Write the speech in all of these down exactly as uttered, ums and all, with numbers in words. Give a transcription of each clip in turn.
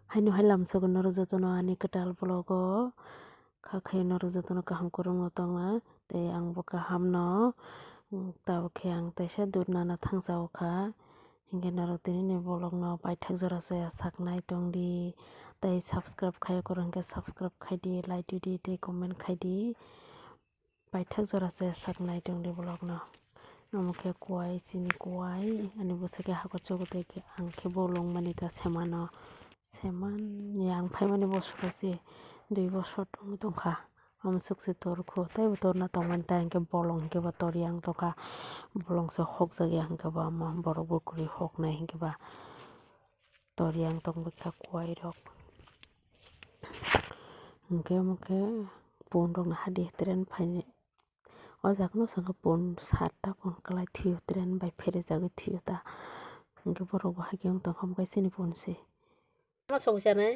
Haino hai lamsogo norok jotono ani kwtal vlog o kha khaio norok jotono kaham kwrwngno tongna tei angbo kahamno. Tabuk khe ang teisa dudh nana thangsa o kha. Hinkhe norok tinini vlog no paithak jora se sak nai tongdi tei subscribe khaiya kwrwng hinkhe subscribe khaidi, like rwdi tei comment khaidi. Paithak jora se sak nai tongdi vlog no. Omo khe kuai, chini kuai, ani bwsa khe hakor chukutwi khe ang khe bolong mani ta semano. Seman yang phaimani bosor se dui bosor tongwi tongkha. Amsuk se torkho, teibo torna tongmani ta hinkhe bolong hinkhe bo tor yang tongkha. Bolong se hokjak ya hinkhe bo ama borok bo kwrwi hoknai hinkhe ba tor yang tongbaikha kuai rok. Hinkhe omo khe pon rok no hadi train phainai. O jaga no saka pon sat ta pon kwlai thwio, train bai pherejagwi thwio ta. Hinkhe borok bo hakhe wng tongkha omo khe chini pon se. Tamo songwi chanai?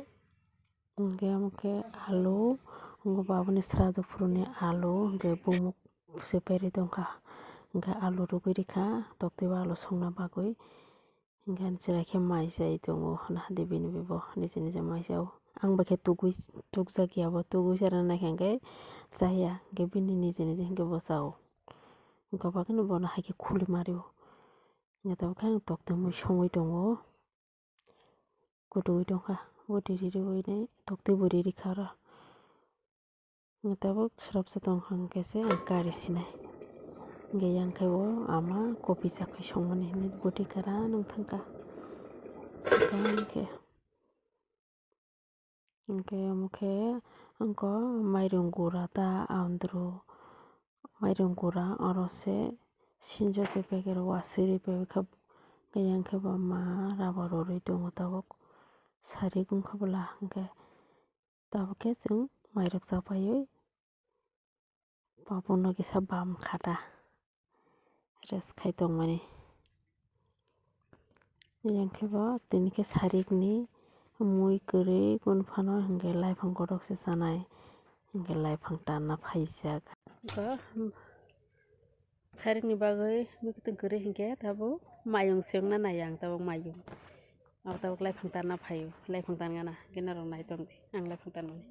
Hinkhe omo khe alu, hinkhe bo aboni srado phuruni alu, hinkhe bumuk se peri tongkha. Hinkhe alu rugwi rikha, toktwi bo alu songna bagwi. Hinkhe ani chwrai khe mai chai tongo, hwnwi hadi bini bibo niji niji mai chao. Ang bai khe tugwi, tukjak ya bo, tugwi chana naikha hinkhe chaya, hinkhe bini niji niji hinkhe bo chao. Hinkhe bo haino bono hai khe khuli mario. Hinkhe tabuk khe ang toktwi mui songwi tongo. Kuduwi tongkha, bo riri rwi nai toktwi bo riri kha oro. Tabuk swrapsa tongkha hwnkhe se ang kari sinai. Hinkhe yang khe o ama kopi chakhwi songmani hinwi bwtwi kwran wng thangkha. Swkang khe. Hinkhe omo khe wngkha mairung gura ta andro. Mairung gura oro se sinjo se packet o wasui ri paikha. Yang khe bo ma rubber rwrwi tongo tabuk. Sarik wngkha bwla hinkhe. Tabuk khe chwng mairok chapaiwi papono kisa bam kha ta rest khai tongmani. Yang khe bo tini khe sarikni mui kwrwi kunu phano hinkhe laiphang kotok se chanai hinkhe laiphang tanna phaijak. Sarikni bagwi mwkhwtwng kwrwi hinkhe tabuk mayung se wngna nai ang tabuk mayung. Abo tabuk laiphang tanna phaio, laiphang tangana hinkhe norok nai tongdi ang laiphang tanmani.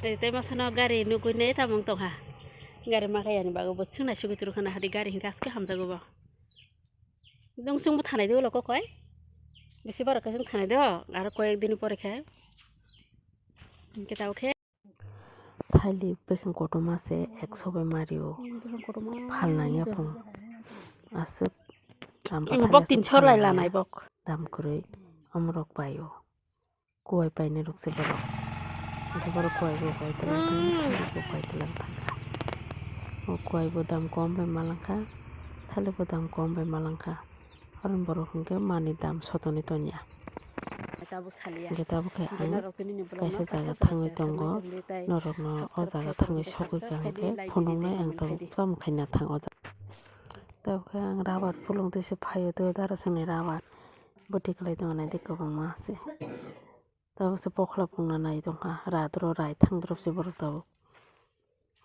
Tei, tei masano gari nugwi nei tamo wng tongkha. Gari ma khe yani bagwi bo swngna sugwi turu khana hadi gari hinkhe aske hamjago bo. Nwng chwngbo thanai de ulo kokoi. Bisi borok khe chwng thanai de o, aro koyek dini pore khe. Hinkhe tabuk khe. Thaili bekheng kotorma se ekso bai mario. Bekheng kotorma phalnang se. Yaphang aswk champa. Imo thaili bok aswk tin sor lai phalnang lanai ya. Bok. Dam kwrwi omorok paio. Kuwai painai rok se borok. Hwnkhe borok kuwai bo pai twlang thangkha, mm, thailik bo pai twlang thangkha. O kuwai bo dam kom bai malangkha, thailik bo dam kom bai malangkha. Oro borok hwnkhe mani dam sotoni tonya. Tabuk saliya. Hwnkhe tabuk khe ang kaisa jaga thangwi tongo, norokno o jaga thangwi sogwi kha hwnkhe phunuknai ang tabuk tamo khaina thang o jaga. Tabuk khe ang rabar phulung twi se phaio, tei darasongni rabar. Bwtwi kwlai tongo naidi kwbangma se. Tabuk se bokhla pungna nai tongkha. Radro rai thang drop se borok tabuk.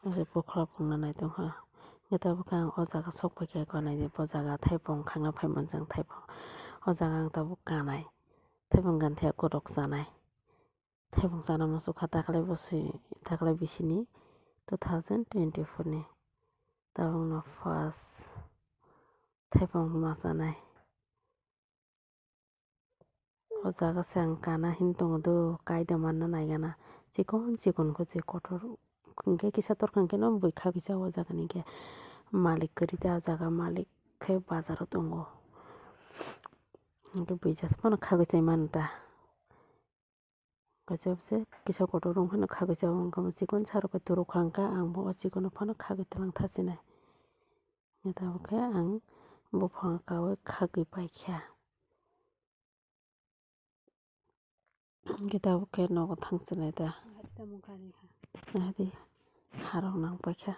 Ase bokhla pungna nai tongkha. Hwnkhe tabuk khe ang o jaga sok paikha, ganaidi bo jaga thaipung khangna phai manjak thaipung. O jaga ang tabuk kanai. Thaipung ganthia kotok chanai. Thaipung chana muchukha takhwlai bwswi, takhwlai bisini two thousand twenty-four ni. Tabukno first thaipung ma chanai. O jaga se ang kana hin tongo do, kaida manna naigana. Chikon chikon khe se kotor. Hwnkhe kisa torkha hwnkhe no bui khagwi sa o jaga ni hwnkhe malik kwrwi ta o jaga malik khe bazaro tongo. Hwnkhe buijasa phano khagwi chai mano ta. Kaisa bwse kisa kotor rok phano khagwi sa o, wngkha chikon sa rok khe turukha hwnkha, ang bo o chikon no phano khagwi twlang thasinai. Tabuk khe ang buphang kaui khagwi paikha. Hwnkhe tabuk khe nogo thang chinai ta. Nahadi harok nang paikha.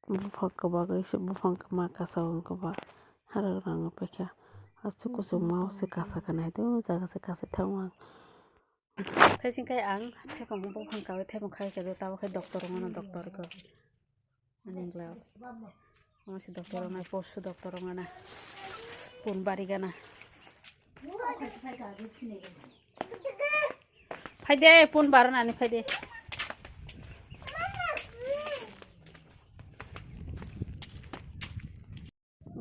Buphang kwbagwi se, buphang kwma kasa o wngkha ba harok nang paikha. Aswk kuchukma o se kasa kha naidi, o jaga se kasa thango ang. Thaising khai ang thaipung buphang kaui thaipung khai khe tabuk khe doctor wngmano, doctor khe. Ani gloves. Omo se doctor wngnai, posu doctor wngnai. Pun bari gana. Phaide, pun baranani phaide.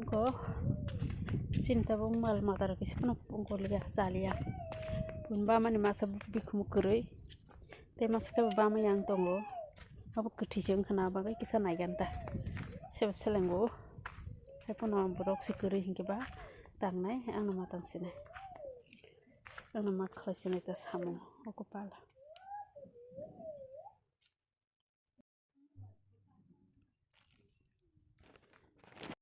Ko chini tabuk mal matarok kisa phano wngkor liya, cha liya. Pun bamani masa bikhumu kwrwi. Tei masa khe bo bama yang tongo. Abo kwthwi se wngkha na bagwi kisa naigan ta. Sebo selengo. Hai phano borok se kwrwi hinkhe ba tangnai, ano ma tang sinai. Ano ma khlai sinai ta samung o kopal.